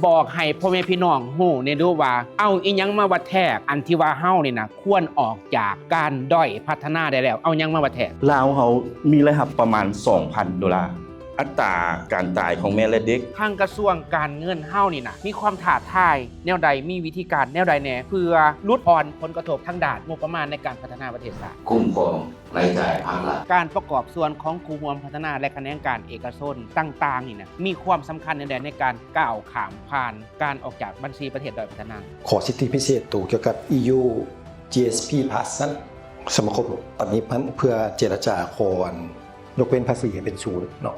ບອກໃຫ້ພໍ່ແມ່ພີ່ນ້ອງຮູ້ແດ່ດູວ່າ ເອົາອີ່ຫຍັງມາວັດແທກ ອັນທີ່ວ່າເຮົານີ້ນະ ຄວນອອກຈາກການດ້ອຍພັດທະນາໄດ້ແລ້ວ ເອົາຫຍັງມາວັດແທກ? ລາວເຮົາມີລາຍຮັບປະມານສອງພັນໂດລາ. ອັດຕາການຕາຍຂອງແມ່ ແລະ ເດັກ. ທາງກະຊວງການເງິນເຮົານີ້ນະ ມີຄວາມທ້າທາຍແນວໃດ? ມີວິທີການແນວໃດແດ່ ເພື່ອຫຼຸດຜ່ອນຜົນກະທົບທາງດ້ານງົບປະມານໃນການພັດທະນາປະເທດຊາດ? ຄຸ້ມຄອງ ລາຍຈ່າຍພາກລັດ. ການປະກອບສ່ວນຂອງຄູ່ຮ່ວມພັດທະນາ ແລະ ຂະແໜງການເອກະຊົນຕ່າງໆນີ້ນະ ມີຄວາມສຳຄັນແນວໃດໃນການກ້າວຂ້າມຜ່ານການອອກຈາກບັນຊີປະເທດດ້ອຍພັດທະນາ? ຂໍສິດທິພິເສດໂຕກ່ຽວກັບ ອີ ຢູ ຈີ ເອສ ພີ ພລັສ ນັ້ນ ສະມາຄົມປະຕິບັດເພື່ອເຈລະຈາຂໍຍົກເວັ້ນພາສີໃຫ້ເປັນສູນເນາະ.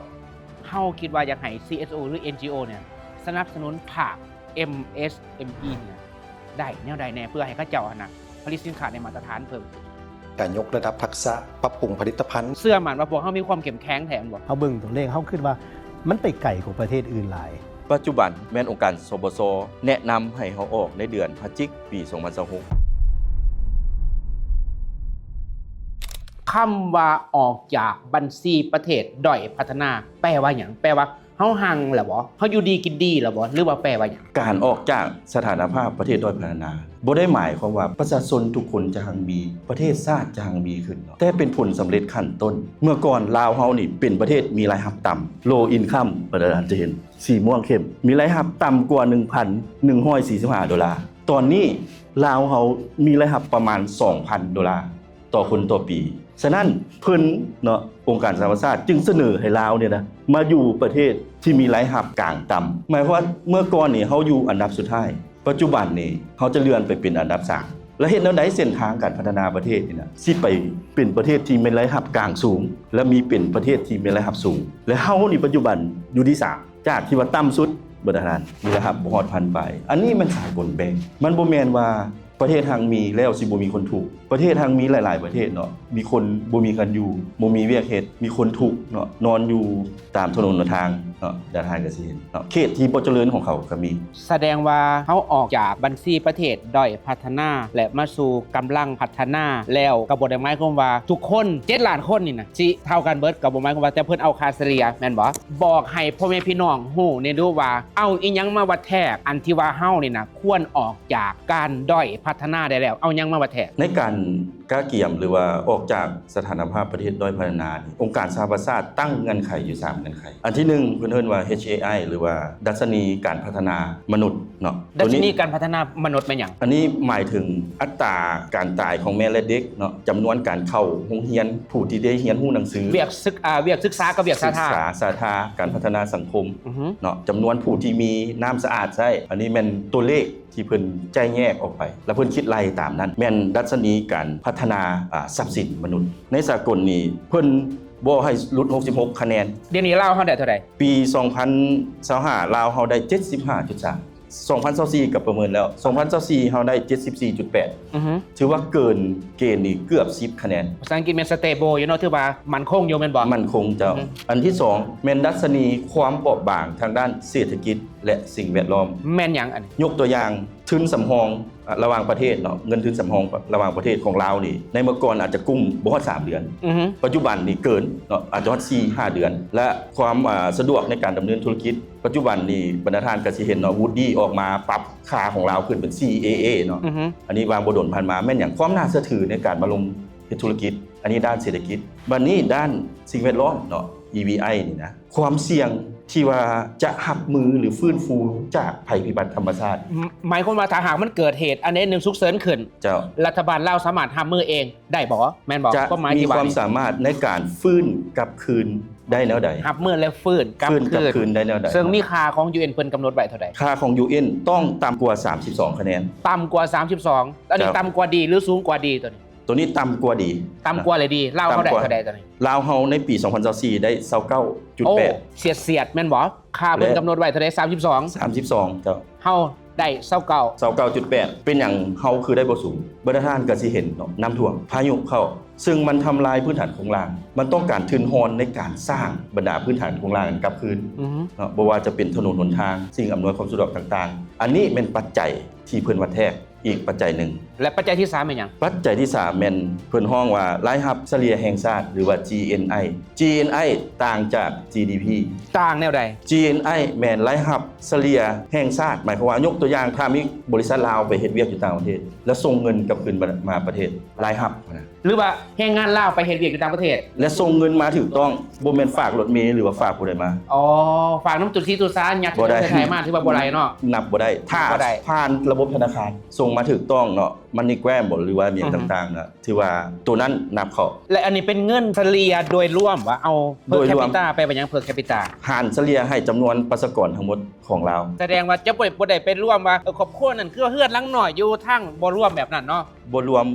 ເຮົາຄິດວ່າຢາກໃຫ້ ຊີ ເອສ ໂອ ຫຼື ເອັນ ຈີ ໂອ ເນຍ ສະໜັບສະໜູນພາກ ເອັມ ເອສ ເອັມ ອີ ເນຍ ໄດ້ແນວໃດແດ່ ເພື່ອໃຫ້ເຂົາເຈົ້າຫັ້ນນະ ຜະລິດສິນຄ້າໄດ້ມາດຕະຖານເພີ່ມຂຶ້ນ? ການຍົກລະດັບທັກສະ, ປັບປຸງຜະລິດຕະພັນ. ເຊື່ອໝັ້ນວ່າພວກເຮົາມີຄວາມເຂັ້ມແຂງແທ້ແມ່ນບໍ່? ເຮົາເບິ່ງຕົວເລກ ເຮົາຄິດວ່າມັນໄປໄກກວ່າປະເທດອື່ນຫຼາຍ. ປັດຈຸບັນແມ່ນອົງການ ສປຊ ແນະນຳໃຫ້ເຮົາອອກໃນເດືອນພະຈິກ ປີສອງພັນຊາວຫົກ. ຄຳວ່າອອກຈາກບັນຊີປະເທດດ້ອຍພັດທະນາ ແປວ່າຫຍັງ? ແປວ່າ ເຮົາຮັ່ງແລ້ວບໍ່? ເຮົາຢູ່ດີກິນດີແລ້ວບໍ່? ຫຼືວ່າແປວ່າຫຍັງ? ການອອກຈາກສະຖານະພາບປະເທດດ້ອຍພັດທະນາ ບໍ່ໄດ້ໝາຍຄວາມວ່າປະຊາຊົນທຸກຄົນຈະຮັ່ງມີ, ປະເທດຊາດຈະຮັ່ງມີຂຶ້ນເນາະ, ແຕ່ເປັນຜົນສຳເລັດຂັ້ນຕົ້ນ. ເມື່ອກ່ອນລາວເຮົານີ້ເປັນປະເທດມີລາຍຮັບຕ່ຳ low income ປະທານຈະເຫັນສີມ່ວງເຂັ້ມ ມີລາຍຮັບຕ່ຳກວ່າໜຶ່ງພັນໜຶ່ງຮ້ອຍສີ່ສິບຫ້າໂດລາ. ຕອນນີ້ລາວເຮົາມີລາຍຮັບປະມານສອງພັນໂດລາ ຕໍ່ຄົນຕໍ່ປີ. ສະນັ້ນເພິ່ນເນາະ ອົງການສະຫະປະຊາຊາດຈຶ່ງສະເໜີໃຫ້ລາວນີ້ນະ ມາຢູ່ປະເທດທີ່ມີລາຍຮັບກາງຕ່ຳ. ໝາຍຄວາມວ່າເມື່ອກ່ອນນີ້ເຮົາຢູ່ອັນດັບສຸດທ້າຍ, ປັດຈຸບັນນີ້ເຮົາຈະເລື່ອນໄປເປັນອັນດັບສາມ. ແລະ ເຮັດແນວໃດເສັ້ນທາງການພັດທະນາປະເທດນີ້ນະ ຊິໄປເປັນປະເທດທີ່ມີລາຍຮັບກາງສູງ ແລະ ມີເປັນປະເທດທີ່ມີລາຍຮັບສູງ? ແລະ ເຮົານີ້ປັດຈຸບັນຢູ່ທີສາມ ຈາກທີ່ວ່າຕ່ຳສຸດ ບັນດາທ່ານ ມີລາຍຮັບບໍ່ຮອດພັນປາຍ. ອັນນີ້ມັນສາກົນແບ່ງ, ມັນບໍ່ແມ່ນວ່າປະເທດຮັ່ງມີແລ້ວຊິບໍ່ມີຄົນທຸກ. ປະເທດຮັ່ງມີຫຼາຍໆປະເທດເນາະ ມີຄົນບໍ່ມີການຢູ່, ບໍ່ມີວຽກເຮັດ, ມີຄົນທຸກເນາະ ນອນຢູ່ຕາມຖະໜົນຫົນທາງເນາະ, ບັນດາທ່ານກໍຊິເຫັນເນາະ ເຂດທີ່ບໍ່ຈະເລີນຂອງເຂົາກໍມີ. ສະແດງວ່າເຮົາອອກຈາກບັນຊີປະເທດດ້ອຍພັດທະນາ ແລະ ມາສູ່ກຳລັງພັດທະນາແລ້ວ ກໍບໍ່ໄດ້ໝາຍຄວາມວ່າທຸກຄົນ ເຈັດລ້ານຄົນນີ້ນະ ຊິເທົ່າກັນເບິດ ກໍບໍ່ໝາຍຄວາມວ່າ ແຕ່ເພິ່ນເອົາຄ່າສະເລ່ຍແມ່ນບໍ່? ບອກໃຫ້ພໍ່ແມ່ພີ່ນ້ອງຮູ້ແດ່ດູວ່າ ເອົາອີ່ຫຍັງມາວັດແທກ ອັນທີ່ວ່າເຮົານີ້ນະ ຄວນອອກຈາກການດ້ອຍພັດທະນາໄດ້ແລ້ວ ເອົາຫຍັງມາວັດແທກ? ໃນການກະກຽມ ຫຼືວ່າອອກຈາກສະຖານະພາບປະເທດດ້ອຍພັດທະນານີ້ ອົງການສະຫະປະຊາຊາດຕັ້ງເງື່ອນໄຂຢູ່ສາມເງື່ອນໄຂ. ອັນທີໜຶ່ງ ເພິ່ນເອີ້ນວ່າ ເອັດຊ ເອ ໄອ ຫຼືວ່າດັດຊະນີການພັດທະນາມະນຸດເນາະ. ດັດຊະນີການພັດທະນາມະນຸດແມ່ນຫຍັງ? ອັນນີ້ໝາຍເຖິງອັດຕາການຕາຍຂອງແມ່ ແລະ ເດັກເນາະ, ຈຳນວນການເຂົ້າໂຮງຮຽນ, ຜູ້ທີ່ໄດ້ຮຽນຮູ້ໜັງສື, ວຽກສຶກ ອາ ວຽກສຶກສາກັບວຽກສາທາ ສຶກສາສາທາ, ການພັດທະນາສັງຄົມ ອືຮຶ ເນາະ, ຈຳນວນຜູ້ທີ່ມີນ້ຳສະອາດໃຊ້. ອັນນີ້ແມ່ນຕົວເລກທີ່ເພິ່ນແຈກແຍກອອກໄປ ແລ້ວເພິ່ນຄິດໄລ່ຕາມນັ້ນ ແມ່ນດັດຊະນີການພັດທະນາ ອາ ຊັບສິນມະນຸດ. ໃນສາກົນນີ້ເພິ່ນບໍ່ໃຫ້ຫຼຸດຫົກສິບຫົກຄະແນນ. ດຽວນີ້ລາວເຮົາໄດ້ເທົ່າໃດ? ປີສອງພັນຊາວຫ້າ ລາວເຮົາໄດ້ເຈັດສິບຫ້າຈຸດສາມ. ສອງພັນຊາວສີ່ກໍປະເມີນແລ້ວ ສອງພັນຊາວສີ່ເຮົາໄດ້ເຈັດສິບສີ່ຈຸດແປດ ອືຮຶ ຖືວ່າເກີນເກນນີ້ເກືອບສິບຄະແນນ. ພາສາອັງກິດແມ່ນ stable ຢູ່ເນາະ ຖືວ່າໝັ້ນຄົງຢູ່ແມ່ນບໍ່? ໝັ້ນຄົງເຈົ້າ. ອືຮຶ ອັນທີສອງ ແມ່ນດັດຊະນີຄວາມບອບບາງທາງດ້ານເສດຖະກິດ ແລະ ສິ່ງແວດລ້ອມ. ແມ່ນຫຍັງອັນນີ້? ຍົກຕົວຢ່າງ ທຶນສຳຮອງ ອາ ລະຫວ່າງປະເທດເນາະ, ເງິນທຶນສຳຮອງລະຫວ່າງປະເທດຂອງລາວນີ້ ໃນເມື່ອກ່ອນອາດຈະກຸ້ມບໍ່ຮອດສາມເດືອນ. ອືຮຶ ປັດຈຸບັນນີ້ເກີນເນາະ, ອາດຈະຮອດສີ່ຫ້າເດືອນ ແລະ ຄວາມ ອາ ສະດວກໃນການດຳເນີນທຸລະກິດ. ປັດຈຸບັນນີ້ບັນດາທ່ານກໍຊິເຫັນເນາະ Woody ອອກມາປັບຄ່າຂອງລາວຂຶ້ນເປັນ ສີ່ ເອ ເອ ເນາະ. ອືຮຶ ອັນນີ້ວ່າບໍ່ດົນຜ່ານມາ ແມ່ນຫຍັງ? ຄວາມໜ້າເຊື່ອຖືໃນການມາລົງເຮັດທຸລະກິດ. ອັນນີ້ດ້ານເສດຖະກິດ. ບັດນີ້ດ້ານສິ່ງແວດລ້ອມເນາະ ອີ ວີ ໄອ ນີ້ນະ ຄວາມສ່ຽງທີ່ວ່າຈະຮັບມື ຫຼື ຟື້ນຟູຈາກໄພພິບັດທຳມະຊາດ. ໝາຍຄວາມວ່າຖ້າຫາກມັນເກີດເຫດອັນໃດໜຶ່ງສຸກເສີນຂຶ້ນ ເຈົ້າ ລັດຖະບານລາວສາມາດຮັບມືເອງໄດ້ບໍ່? ແມ່ນບໍ່? ຄວາມໝາຍທີ່ວ່າ ຈະມີຄວາມສາມາດໃນການຟື້ນກັບຄືນໄດ້ແນວໃດ? ຮັບມືແລ້ວຟື້ນກັບ ຟື້ນກັບຄືນ ຄືນໄດ້ແນວໃດ? ເຊິ່ງມີຄ່າຂອງ ຢູເອັນ ເພິ່ນກຳນົດໄວ້ເທົ່າໃດ? ຄ່າຂອງ ຢູເອັນ ຕ້ອງຕ່ຳກວ່າສາມສິບສອງຄະແນນ. ຕ່ຳກວ່າສາມສິບສອງ. ອັນນີ້ ເຈົ້າ ຕ່ຳກວ່າດີ ຫຼື ສູງກວ່າດີຕົວນີ້? ຕົວນີ້ຕ່ຳກວ່າດີ. ຕ່ຳກວ່າ ແລະ ດີ. ລາວເຮົາໄດ້ເທົ່າໃດຕົວນີ້? ລາວເຮົາໃນປີສອງພັນຊາວສີ່ໄດ້ຊາວເກົ້າຈຸດແປດ. ໂອ້ ສຽດໆ ແມ່ນບໍ່? ຄ່າເພິ່ນກຳນົດໄວ້ເທົ່າໃດ? ສາມສິບສອງ. ສາມສິບສອງ ເຈົ້າ. ເຮົາໄດ້ຊາວເກົ້າ. ຊາວເກົ້າຈຸດແປດ. ເປັນຫຍັງເຮົາຄືໄດ້ບໍ່ສູງ? ບັນດາທ່ານກໍຊິເຫັນເນາະ ນ້ຳຖ້ວມ, ພາຍຸເຂົ້າ, ເຊິ່ງມັນທຳລາຍພື້ນຖານໂຄງລ່າງ. ມັນຕ້ອງການທຶນຮອນໃນການສ້າງບັນດາພື້ນຖານໂຄງລ່າງກັບຄືນ ອືຮຶ ເນາະ, ບໍ່ວ່າຈະເປັນຖະໜົນຫົນທາງ, ສິ່ງອຳນວຍຄວາມສະດວກຕ່າງໆ. ອັນນີ້ແມ່ນປັດໄຈທີ່ເພິ່ນວັດແທກ. ອີກປັດໄຈໜຶ່ງ. ແລະ ປັດໄຈທີສາມແມ່ນຫຍັງ? ປັດໄຈທີສາມແມ່ນເພິ່ນຮ້ອງວ່າລາຍຮັບສະເລ່ຍແຫ່ງຊາດ ຫຼືວ່າ GNI. GNI ຕ່າງຈາກ GDP. ຕ່າງແນວໃດ? GNI ແມ່ນລາຍຮັບສະເລ່ຍແຫ່ງຊາດ, ໝາຍຄວາມວ່າ ຍົກຕົວຢ່າງ ຖ້າມີບໍລິສັດລາວໄປເຮັດວຽກຢູ່ຕ່າງປະເທດ ແລ້ວສົ່ງເງິນກັບຄືນມາປະເທດ, ລາຍຮັບນະ. ຫຼືວ່າແຮງງານລາວໄປເຮັດວຽກຢູ່ຕ່າງປະເທດ ແລະ ສົ່ງເງິນມາຖືກຕ້ອງ, ບໍ່ແມ່ນຝາກລົດເມ ຫຼືວ່າຝາກຜູ້ໃດມາ. ອໍ ຝາກນຳຕູ້ຊີຕູ້ຊາ ຍັດໃສ່ຖົງໃສ່ໄຖມາ ຖືວ່າບໍ່ໄດ້ເນາະ. ນັບບໍ່ໄດ້. ຖ້າຜ່ານລະບົບທະນາຄານ ສົ່ງມາຖືກຕ້ອງເນາະ, MoneyGram ບໍ ຫຼືວ່າຫຍັງຕ່າງໆນະ, ຖືວ່າໂຕນັ້ນນັບເຂົ້າ. ແລະ ອັນນີ້ເປັນເງິນສະເລ່ຍໂດຍລວມວ່າ ເອົາ per capita ແປວ່າຫຍັງ per capita? ຫານສະເລ່ຍໃຫ້ຈຳນວນປະຊາກອນທັງໝົດຂອງລາວ. ສະແດງວ່າຈະບໍ່ ບໍ່ໄດ້ໄປລວມວ່າ ເອີ ຄອບຄົວນັ້ນຄືເຮືອນຫຼັງນ້ອຍຢູ່ທາງ ບໍ່ລວມແບບນັ້ນເນາະ. ບໍ່ລວມ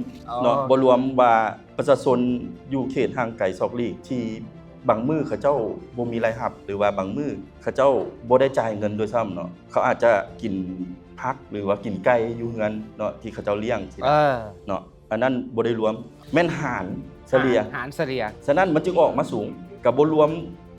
ເນາະ, ອໍ ບໍ່ລວມວ່າປະຊາຊົນຢູ່ເຂດຫ່າງໄກສອກຫຼີກ ທີ່ບາງມື້ເຂົາເຈົ້າບໍ່ມີລາຍຮັບ ຫຼືວ່າບາງມື້ເຂົາເຈົ້າບໍ່ໄດ້ຈ່າຍເງິນດ້ວຍຊ້ຳເນາະ, ເຂົາອາດຈະກິນຜັກ ຫຼືວ່າກິນໄກ່ຢູ່ເຮືອນເນາະ ທີ່ເຂົາເຈົ້າລ້ຽງ ເອີ ເນາະ. ອັນນັ້ນບໍ່ໄດ້ລວມ, ແມ່ນຫານສະເລ່ຍ. ຫານ ຫານສະເລ່ຍ. ສະນັ້ນມັນຈຶ່ງອອກມາສູງ, ກໍບໍ່ລວມ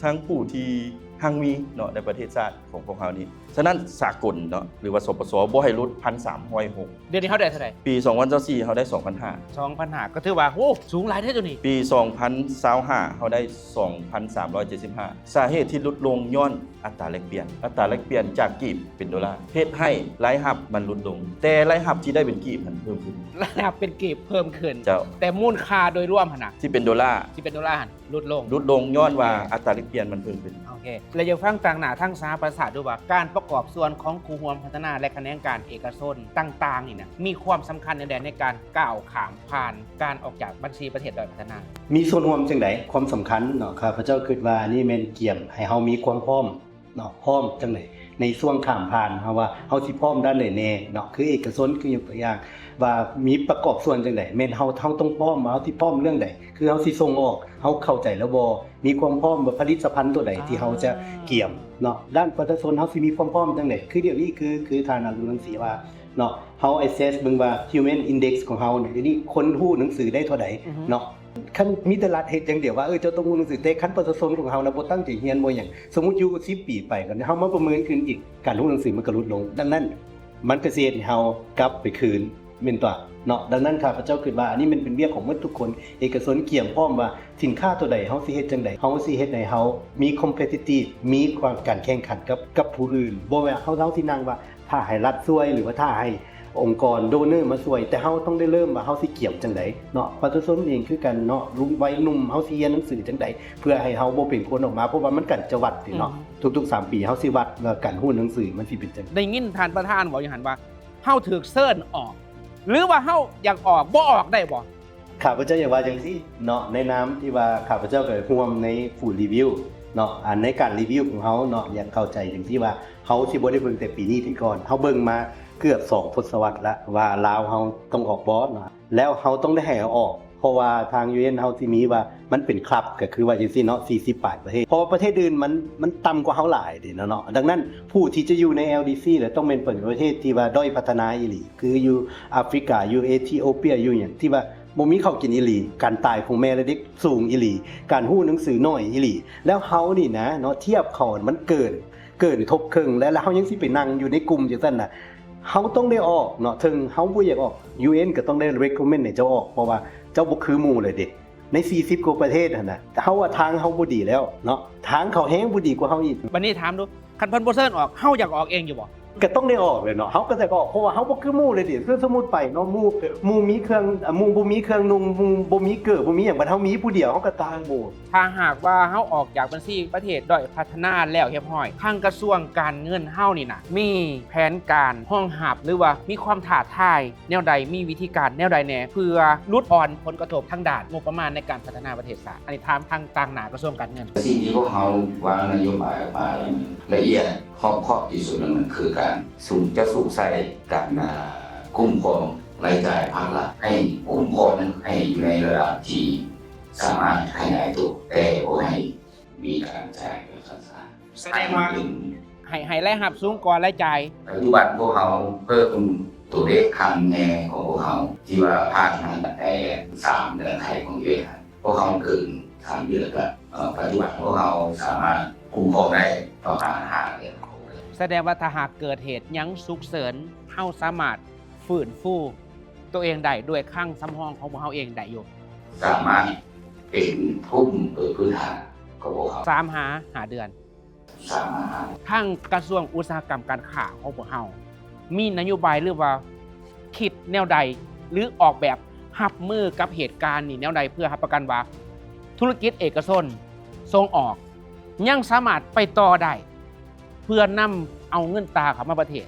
ທັງຜູ້ທີ່ຮັ່ງມີເນາະ ໃນປະເທດຊາດຂອງພວກເຮົານີ້. ສະນັ້ນສາກົນເນາະ ຫຼືວ່າ ສປສ ບໍ່ໃຫ້ຫຼຸດ ພັນສາມຮ້ອຍຫົກ. ດຽວນີ້ເຮົາໄດ້ເທົ່າໃດ? ປີສອງພັນຊາວສີ່ ເຮົາໄດ້ ສອງພັນຫ້າ. ສອງພັນຫ້າ ກໍຖືວ່າ ໂອ້ ສູງຫຼາຍເດ້ໂຕນີ້. ປີສອງພັນຊາວຫ້າ ເຮົາໄດ້ ສອງພັນສາມຮ້ອຍເຈັດສິບຫ້າ. ສາເຫດທີ່ຫຼຸດລົງຍ້ອນອັດຕາແລກປ່ຽນ, ອັດຕາແລກປ່ຽນຈາກກີບເປັນໂດລາ ເຮັດໃຫ້ລາຍຮັບມັນຫຼຸດລົງ, ແຕ່ລາຍຮັບທີ່ໄດ້ເປັນກີບຫັ້ນເພີ່ມຂຶ້ນ. ລາຍຮັບເປັນກີບເພີ່ມຂຶ້ນ. ເຈົ້າ. ແຕ່ມູນຄ່າໂດຍລວມຫັ້ນນະ ທີ່ເປັນໂດລາ ທີ່ເປັນໂດລາຫັ້ນ ຫຼຸດລົງ. ຫຼຸດລົງຍ້ອນວ່າ ໂອເຄ ອັດຕາແລກປ່ຽນມັນເພີ່ມຂຶ້ນ. ໂອເຄ ແລະ ຢູ່ຝັ່ງຕາງໜ້າທາງສະຫະປະຊາຊາດ ຫຼືວ່າການປະກອບສ່ວນຂອງຄູ່ຮ່ວມພັດທະນາ ແລະ ຂະແໜງການເອກະຊົນຕ່າງໆນີ້ນະ ມີຄວາມສຳຄັນແນວໃດໃນການກ້າວຂ້າມຜ່ານການອອກຈາກບັນຊີປະເທດດ້ອຍພັດທະນາ? ມີສ່ວນຮ່ວມຈັ່ງໃດ? ຄວາມສຳຄັນເນາະ ຂ້າພະເຈົ້າຄິດວ່າອັນນີ້ແມ່ນກຽມໃຫ້ເຮົາມີຄວາມພ້ອມ ເນາະ ພ້ອມຈັ່ງໃດໃນຊ່ວງຂ້າມຜ່ານເຮົາວ່າເຮົາຊິພ້ອມດ້ານໃດແດ່ເນາະ ຄືເອກະຊົນ ຄືຍົກຕົວຢ່າງວ່າມີປະກອບສ່ວນຈັ່ງໃດ ແມ່ນເຮົາ ເຮົາຕ້ອງພ້ອມວ່າເຮົາຊິພ້ອມເລື່ອງໃດ ຄືເຮົາຊິສົ່ງອອກ ເຮົາເຂົ້າໃຈແລ້ວບໍ່ ມີຄວາມພ້ອມວ່າຜະລິດຕະພັນຕົວໃດທີ່ເຮົາຈະກຽມເນາະ ດ້ານປະຊາຊົນເຮົາຊິມີຄວາມພ້ອມຈັ່ງໃດ ຄືດຽວນີ້ ຄື ຄືທ່ານອາລຸນລັງສີວ່າເນາະ ເຮົາ assess ເບິ່ງວ່າ human index ຂອງເຮົານີ້ ດຽວນີ້ຄົນຮູ້ໜັງສືໄດ້ເທົ່າໃດເນາະ ຄັນມີແຕ່ລັດເຮັດຢ່າງດຽວວ່າ ເອີ ເຈົ້າຕ້ອງຮູ້ໜັງສື ແຕ່ຄັນປະຊາຊົນຂອງເຮົານະ ບໍ່ຕັ້ງໃຈຮຽນ ບໍ່ຫຍັງ ສົມມຸດຢູ່ສິບປີໄປ ຄັນເຮົາມາປະເມີນຄືນອີກ ການຮູ້ໜັງສືມັນກໍຫຼຸດລົງ. ດັ່ງນັ້ນ ມັນກໍຊິເຮັດໃຫ້ເຮົາກັບໄປຄືນ ແມ່ນຕົວະເນາະ. ດັ່ງນັ້ນ ຂ້າພະເຈົ້າຄິດວ່າ ອັນນີ້ແມ່ນເປັນວຽກຂອງໝົດທຸກຄົນ ເອກະຊົນກຽມພ້ອມວ່າ ສິນຄ້າຕົວໃດ ເຮົາຊິເຮັດຈັ່ງໃດ ເຮົາຊິເຮັດໃຫ້ເຮົາມີ competitive ມີຄວາມ ການແຂ່ງຂັນກັບ ກັບຜູ້ອື່ນ ບໍ່ແມ່ນເຮົາ ເຮົາຊິນັ່ງວ່າ ຖ້າໃຫ້ລັດຊ່ວຍ ຫຼືວ່າຖ້າໃຫ້ອົງກອນ donor ມາຊ່ວຍ ແຕ່ເຮົາຕ້ອງໄດ້ເລີ່ມວ່າເຮົາຊິກຽມຈັ່ງໃດເນາະ. ປະຊາຊົນເອງຄືກັນເນາະ ລຸງໄວໜຸ່ມ ເຮົາຊິຮຽນໜັງສືຈັ່ງໃດ ເພື່ອໃຫ້ເຮົາບໍ່ເປັນຄົນອອກມາ ເພາະວ່າມັນການຈະວັດຕິເນາະ ອືມ ທຸກໆສາມປີເຮົາຊິວັດວ່າການຮູ້ໜັງສືມັນຊິເປັນຈັ່ງໃດ. ໄດ້ຍິນທ່ານປະທານເວົ້າຢູ່ຫັ້ນວ່າ ເຮົາຖືກເຊີນອອກ ຫຼືວ່າເຮົາຢາກອອກ ບໍ່ອອກໄດ້ບໍ່? ຂ້າພະເຈົ້າຢາກວ່າຈັ່ງຊີ້ເນາະ ໃນນາມທີ່ວ່າຂ້າພະເຈົ້າກໍຮ່ວມໃນຜູ້ຣີວິວເນາະ ອັນໃນການຣີວິວຂອງເຮົາເນາະ ຢາກເຂົ້າໃຈຈັ່ງຊີ້ວ່າ ເຮົາຊິບໍ່ໄດ້ເບິ່ງແຕ່ປີນີ້ປີກ່ອນ ເຮົາເບິ່ງມາເກືອບສອງທົດສະວັດລະວ່າລາວເຮົາຕ້ອງອອກບໍ່ເນາະ ແລ້ວເຮົາຕ້ອງໄດ້ໃຫ້ເອົາອອກ ເພາະວ່າທາງ UN ເຮົາຊິມີວ່າມັນເປັນ club ກໍຄືວ່າຈັ່ງຊີ້ເນາະ ສີ່ສິບປາຍປະເທດ ເພາະວ່າປະເທດອື່ນມັນ ມັນຕ່ຳກວ່າເຮົາຫຼາຍເດ້ເນາະ. ດັ່ງນັ້ນ ຜູ້ທີ່ຈະຢູ່ໃນ LDC ລະຕ້ອງແມ່ນເປັນປະເທດທີ່ວ່າດ້ອຍພັດທະນາອີ່ຫຼີ ຄືຢູ່ອາຟຣິກາ ຢູ່ເອທິໂອເປຍ ຢູ່ຫຍັງ ທີ່ວ່າບໍ່ມີເຂົ້າກິນອີ່ຫຼີ ການຕາຍຂອງແມ່ ແລະ ເດັກສູງອີ່ຫຼີ ການຮູ້ໜັງສືໜ້ອຍອີ່ຫຼີ ແລ້ວເຮົານີ້ນະເນາະ ທຽບເຂົາມັນເກີນ ເກີນທົບເຄິ່ງແລ້ວ ແລ້ວເຮົາຍັງຊິໄປນັ່ງຢູ່ໃນກຸ່ມຈັ່ງຊັ້ນນະ ເຮົາຕ້ອງໄດ້ອອກເນາະ ເຖິງເຮົາບໍ່ຢາກອອກ UN ກໍຕ້ອງໄດ້ recommend ໃຫ້ເຈົ້າອອກ ເພາະວ່າເຈົ້າບໍ່ຄືໝູ່ເລີຍເດ ໃນສີ່ສິບກວ່າປະເທດຫັ້ນນະ ເຮົາວ່າທາງເຮົາບໍ່ດີແລ້ວເນາະ ທາງເຂົາແຮງບໍ່ດີກວ່າເຮົາອີກ. ບັດນີ້ຖາມດູ ຄັນເພິ່ນບໍ່ເຊີນອອກ ເຮົາຢາກອອກເອງຢູ່ບໍ່? ກໍຕ້ອງໄດ້ອອກແຫຼະເນາະ ເຮົາກໍຢາກອອກ ເພາະວ່າເຮົາບໍ່ຄືໝູ່ເລີຍເດ ຄືສົມມຸດໄປເນາະ ໝູ່ ໝູ່ມີເຄື່ອງ ໝູ່ບໍ່ມີເຄື່ອງນຸ່ງ ໝູ່ບໍ່ມີເກີ້ ບໍ່ມີຫຍັງ ບັດເຮົາມີຜູ້ດຽວ ເຮົາກໍຕ່າງໝູ່. ຖ້າຫາກວ່າເຮົາອອກຈາກບັນຊີປະເທດດ້ອຍພັດທະນາແລ້ວຮຽບຮ້ອຍ ທາງກະຊວງການເງິນເຮົານີ້ນະ ມີແຜນການຮອງຮັບ ຫຼືວ່າມີຄວາມທ້າທາຍແນວໃດ ມີວິທີການແນວໃດແດ່ ເພື່ອຫຼຸດຜ່ອນຜົນກະທົບທາງດ້ານງົບປະມານໃນການພັດທະນາປະເທດຊາດ? ອັນນີ້ຖາມທາງຕາງໜ້າກະຊວງການເງິນ. ສິ່ງທີ່ພວກເຮົາວາງນະໂຍບາຍອອກມາລະລະອຽດຮອບຄອບທີ່ສຸດ ລະມັນຄືການ ສູນ ຈະສູນໃສ່ການ ອ່າ ຄຸ້ມຄອງລາຍຈ່າຍພາກລັດ ໃຫ້ຄຸ້ມຄອງໃຫ້ຢູ່ໃນລະດັບທີ່ສາມາດຂະຫຍາຍໂຕ ແຕ່ບໍ່ໃຫ້ມີການຈ່າຍເກີນຄາດ. ສະແດງວ່າ ໃຫ້ ໃຫ້ລາຍຮັບສູງກວ່າລາຍຈ່າຍ. ປັດຈຸບັນພວກເຮົາເພີ່ມໂຕເລກຄ່າເງິນແດ່ຂອງພວກເຮົາ ທີ່ວ່າຜ່ານມາແຕ່ສາມເງື່ອນໄຂຂອງ UN ພວກເຮົາເກີນສາມເດືອນແລ້ວ. ເອີ ປັດຈຸບັນພວກເຮົາສາມາດຄຸ້ມຄອງໄດ້ປະມານຫ້າເດືອນ. ສະແດງວ່າຖ້າຫາກເກີດເຫດຫຍັງສຸກເສີນ ເຮົາສາມາດ ຟື້ນຟູຕົວເອງໄດ້ດ້ວຍຄັງສຳຮອງຂອງພວກເຮົາເອງໄດ້ຢູ່. ສາມາດເປັນທຶນໂດຍພື້ນຖານຂອງພວກເຮົາ ສາມຫາຫ້າເດືອນ. ທາງກະຊວງອຸດສາຫະກຳການຄ້າຂອງພວກເຮົາ ມີນະໂຍບາຍ ຫຼືວ່າຄິດແນວໃດ ຫຼືອອກແບບຮັບມືກັບເຫດການນີ້ແນວໃດ ເພື່ອຮັບປະກັນວ່າທຸລະກິດເອກະຊົນສົ່ງອອກຍັງສາມາດໄປຕໍ່ໄດ້ ເພື່ອນຳເອົາເງິນຕາເຂົ້າມາປະເທດ.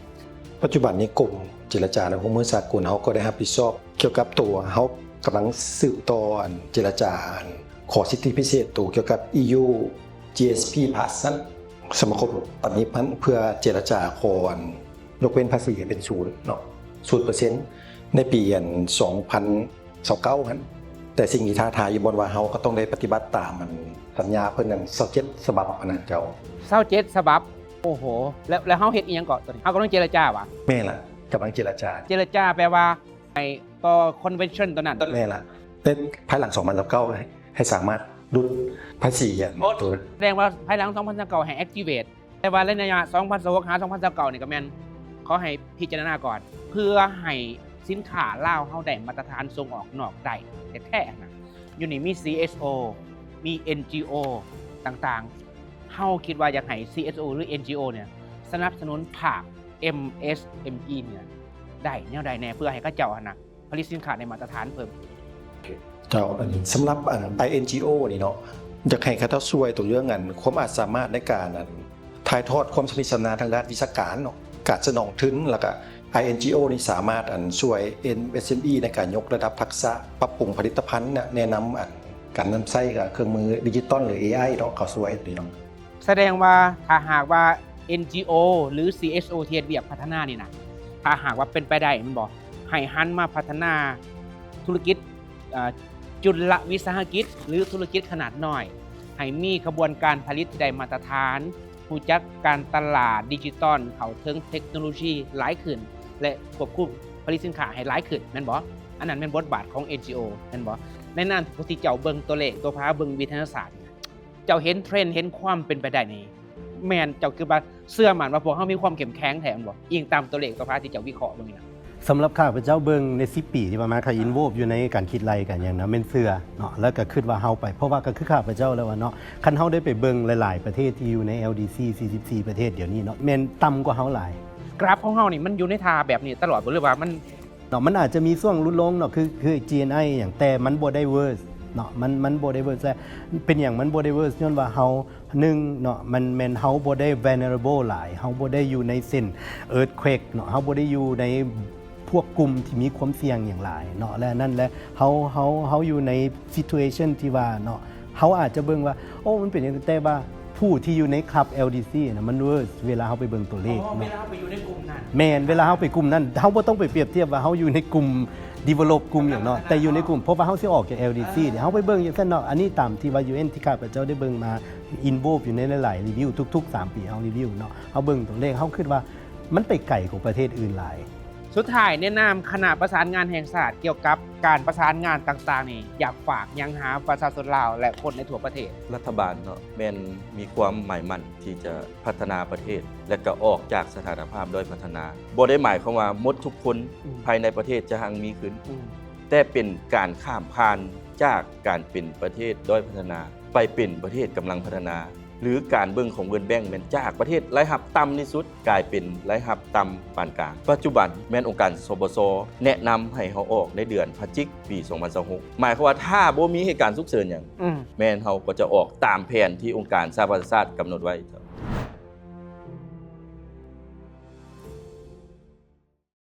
ປັດຈຸບັນນີ້ ກົມເຈລະຈາ ແລະ ຮ່ວມມືສາກົນ ເຮົາກໍໄດ້ຮັບຜິດຊອບກ່ຽວກັບໂຕ ເຮົາກຳລັງສືບຕໍ່ ອັນ ເຈລະຈາ ອັນ ຂໍສິດທິພິເສດໂຕກ່ຽວກັບ ອີ ຢູ ຈີ ເອສ ພີ ພລັສ ນັ້ນ. ສະມາຄົມປະຕິບັດເພື່ອເຈລະຈາຂໍ ອັນ ຍົກເວັ້ນພາສີໃຫ້ເປັນສູນເນາະ ສູນເປີເຊັນ ໃນປີ ອັນ ສອງພັນຊາວເກົ້າຫັ້ນ. ແຕ່ສິ່ງທີ່ທ້າທາຍຢູ່ບ່ອນວ່າເຮົາກໍຕ້ອງໄດ້ປະຕິບັດຕາມ ອັນ ສັນຍາເພິ່ນນັ້ນ ຊາວເຈັດສະບັບ ອັນນັ້ນເຈົ້າ. ຊາວເຈັດສະບັບ? ໂອ້ໂຫ ແລ້ວ ແລ້ວເຮົາເຮັດອີ່ຫຍັງເກາະໂຕນີ້? ເຮົາກຳລັງເຈລະຈາຫວາ? ແມ່ນລະ ກຳລັງເຈລະຈາ. ເຈລະຈາແປວ່າ ໃຫ້ຕໍ່ convention ຕົວນັ້ນ. ແມ່ນລະ ໃນພາຍຫຼັງ ສອງພັນຊາວເກົ້າ ໃຫ້ສາມາດຫຼຸດພາສີ ອັນ ໂອ້ ໂຕ ສະແດງວ່າພາຍຫຼັງ ສອງພັນຊາວເກົ້າ ໃຫ້ activate ແຕ່ວ່າໃນໄລຍະ ສອງພັນຊາວຫົກ ຫາ ສອງພັນຊາວເກົ້າ ນີ້ກໍແມ່ນ ຂໍໃຫ້ພິຈາລະນາກ່ອນ ເພື່ອໃຫ້ສິນຄ້າລາວເຮົາໄດ້ມາດຕະຖານສົ່ງອອກນອກໄດ້ແທ້ໆນະ. ຢູ່ນີ້ມີ ຊີ ເອສ ໂອ ມີ ເອັນ ຈີ ໂອ ຕ່າງໆ ເຮົາຄິດວ່າຢາກໃຫ້ ຊີ ເອສ ໂອ ຫຼື ເອັນ ຈີ ໂອ ເນຍ ສະໜັບສະໜູນພາກ ເອັມ ເອສ ເອັມ ອີ ເນຍ ໄດ້ແນວໃດແດ່ ເພື່ອໃຫ້ເຂົາເຈົ້າຫັ້ນນະ ຜະລິດສິນຄ້າໃນມາດຕະຖານເພີ່ມ. ເຈົ້າ ອັນ ສຳລັບ ອັນ ໄອ ເອັນ ຈີ ໂອ ນີ້ເນາະ ຢາກໃຫ້ເຂົາເຈົ້າຊ່ວຍຕົວເລື່ອງ ອັນ ຄວາມອາດສາມາດໃນການ ອັນ ຖ່າຍທອດຄວາມຊຳນິຊຳນານທາງດ້ານວິຊາການເນາະ ການສະໜອງທຶນ ແລ້ວກະ ໄອ ເອັນ ຈີ ໂອ ນີ້ສາມາດ ອັນ ຊ່ວຍ ເອັມ ເອສ ເອັມ ອີ ໃນການຍົກລະດັບທັກສະ, ປັບປຸງຜະລິດຕະພັນ ແນະນຳ ອັນ ການນຳໃຊ້ເຄື່ອງມືດິຈິຕອນ ຫຼື ເອໄອ ເນາະ ເຂົ້າຊ່ວຍນີ້ເນາະ. ສະແດງວ່າຖ້າຫາກວ່າ ເອັນ ຈີ ໂອ ຫຼື ຊີ ເອສ ໂອ ທີ່ເຮັດວຽກພັດທະນານີ້ນະ ຖ້າຫາກວ່າເປັນໄປໄດ້ແມ່ນບໍ່ ໃຫ້ຫັນມາພັດທະນາທຸລະກິດ ເອີ ຈຸລະວິສາຫະກິດ ຫຼື ທຸລະກິດຂະໜາດນ້ອຍ ໃຫ້ມີຂະບວນການຜະລິດທີ່ໄດ້ມາດຕະຖານ, ຮູ້ຈັກການຕະຫຼາດດິຈິຕອນ, ເຂົ້າເຖິງເທັກໂນໂລຊີຫຼາຍຂຶ້ນ ແລະ ຄວບຄຸມຜະລິດສິນຄ້າໃຫ້ຫຼາຍຂຶ້ນ ແມ່ນບໍ່? ອັນນັ້ນແມ່ນບົດບາດຂອງ ເອັນ ຈີ ໂອ ແມ່ນບໍ່? ໃນນາມທີ່ເຈົ້າເບິ່ງຕົວເລກຕົວພາ ເບິ່ງວິທະຍາສາດ ເຈົ້າເຫັນເທຣນ ເຫັນຄວາມເປັນໄປໄດ້ນີ້ ແມ່ນເຈົ້າຄິດວ່າ ເຊື່ອໝັ້ນວ່າພວກເຮົາມີຄວາມເຂັ້ມແຂງແທ້ແມ່ນບໍ່? ອີງຕາມຕົວເລກຕົວພາທີ່ເຈົ້າວິເຄາະເບິ່ງນີ້ນະ. ສຳລັບຂ້າພະເຈົ້າເບິ່ງໃນສິບປີທີ່ຜ່ານມາ ຂ້າ involve ຢູ່ໃນການຄິດໄລ່ການຫຍັງນະ ແມ່ນເຊື່ອເນາະ ແລ້ວກໍຄິດວ່າເຮົາໄປ ເພາະວ່າກໍຄືຂ້າພະເຈົ້າແລ້ວວ່າເນາະ ຄັນເຮົາໄດ້ໄປເບິ່ງຫຼາຍໆປະເທດທີ່ຢູ່ໃນ ແອລ ດີ ຊີ ສີ່ສິບສີ່ປະເທດດຽວນີ້ເນາະ ແມ່ນຕ່ຳກວ່າເຮົາຫຼາຍ. ກຣາຟຂອງເຮົານີ້ມັນຢູ່ໃນທ່າແບບນີ້ຕະຫຼອດບໍ່ ຫຼືວ່າມັນ ເນາະ ມັນອາດຈະມີຊ່ວງຫຼຸດລົງເນາະ ຄື ຄື ຈີ ແອນ ໄອ ຫຍັງ ແຕ່ມັນບໍ່ໄດ້ worse ເນາະ ມັນ ມັນບໍ່ໄດ້ worse ແລ້ວ ເປັນຫຍັງມັນບໍ່ໄດ້ worse ຍ້ອນວ່າເຮົາ ໜຶ່ງເນາະ ມັນແມ່ນເຮົາບໍ່ໄດ້ vulnerable ຫຼາຍ ເຮົາບໍ່ໄດ້ຢູ່ໃນເສັ້ນ earthquake ເນາະ ເຮົາບໍ່ໄດ້ຢູ່ໃນພວກກຸ່ມທີ່ມີຄວາມສ່ຽງຫຍັງຫຼາຍເນາະ ແລະ ນັ້ນແຫຼະ ເຮົາ ເຮົາ ເຮົາຢູ່ໃນ situation ທີ່ວ່າເນາະ ເຮົາອາດຈະເບິ່ງວ່າ ໂອ້ ມັນເປັນຫຍັງ ແຕ່ວ່າຜູ້ທີ່ຢູ່ໃນ club ແອລ ດີ ຊີ ນະ ມັນ worse ເວລາເຮົາໄປເບິ່ງຕົວເລກເນາະ ເວລາເຮົາໄປຢູ່ໃນກຸ່ມນັ້ນ ແມ່ນ ເວລາເຮົາໄປກຸ່ມນັ້ນ ເຮົາບໍ່ຕ້ອງໄປປຽບທຽບວ່າເຮົາຢູ່ໃນກຸ່ມ develop ກຸ່ມຫຍັງເນາະ ແຕ່ຢູ່ໃນກຸ່ມ ເພາະວ່າເຮົາຊິອອກຈາກ ແອລ ດີ ຊີ ເຮົາໄປເບິ່ງຈັ່ງຊັ້ນເນາະ ອັນນີ້ຕາມທີ່ວ່າ ຢູ ເອັນ ທີ່ຂ້າພະເຈົ້າໄດ້ເບິ່ງມາ involve ຢູ່ໃນຫຼາຍໆ review ທຸກໆສາມປີເຮົາ review ເນາະ ເຮົາເບິ່ງຕົວເລກ ເຮົາຄິດວ່າມັນໄປໄກກວ່າປະເທດອື່ນຫຼາຍ. ສຸດທ້າຍ ໃນນາມຄະນະປະສານງານແຫ່ງຊາດ ກ່ຽວກັບການປະສານງານຕ່າງໆນີ້ ຢາກຝາກຫຍັງຫາປະຊາຊົນລາວ ແລະ ຄົນໃນທົ່ວປະເທດ? ລັດຖະບານເນາະ ແມ່ນມີຄວາມໝາຍໝັ້ນທີ່ຈະພັດທະນາປະເທດ ແລະ ກໍອອກຈາກສະຖານະພາບດ້ອຍພັດທະນາ ບໍ່ໄດ້ໝາຍຄວາມວ່າໝົດທຸກຄົນ ອືມ ພາຍໃນປະເທດຈະຮັ່ງມີຂຶ້ນ ອືມ ແຕ່ເປັນການຂ້າມຜ່ານຈາກການເປັນປະເທດດ້ອຍພັດທະນາ ໄປເປັນປະເທດກຳລັງພັດທະນາ ຫຼື ການເບິ່ງຂອງ World Bank ແມ່ນຈາກປະເທດລາຍຮັບຕ່ຳທີ່ສຸດ ກາຍເປັນລາຍຮັບຕ່ຳປານກາງ. ປັດຈຸບັນແມ່ນອົງການ ສປຊ ແນະນຳໃຫ້ເຮົາອອກໃນເດືອນພະຈິກ ປີສອງພັນຊາວຫົກ ໝາຍຄວາມວ່າຖ້າບໍ່ມີເຫດການສຸກເສີນຫຍັງ ອືມ ແມ່ນເຮົາກໍຈະອອກຕາມແຜນທີ່ອົງການສະຫະປະຊາຊາດກຳນົດໄວ້.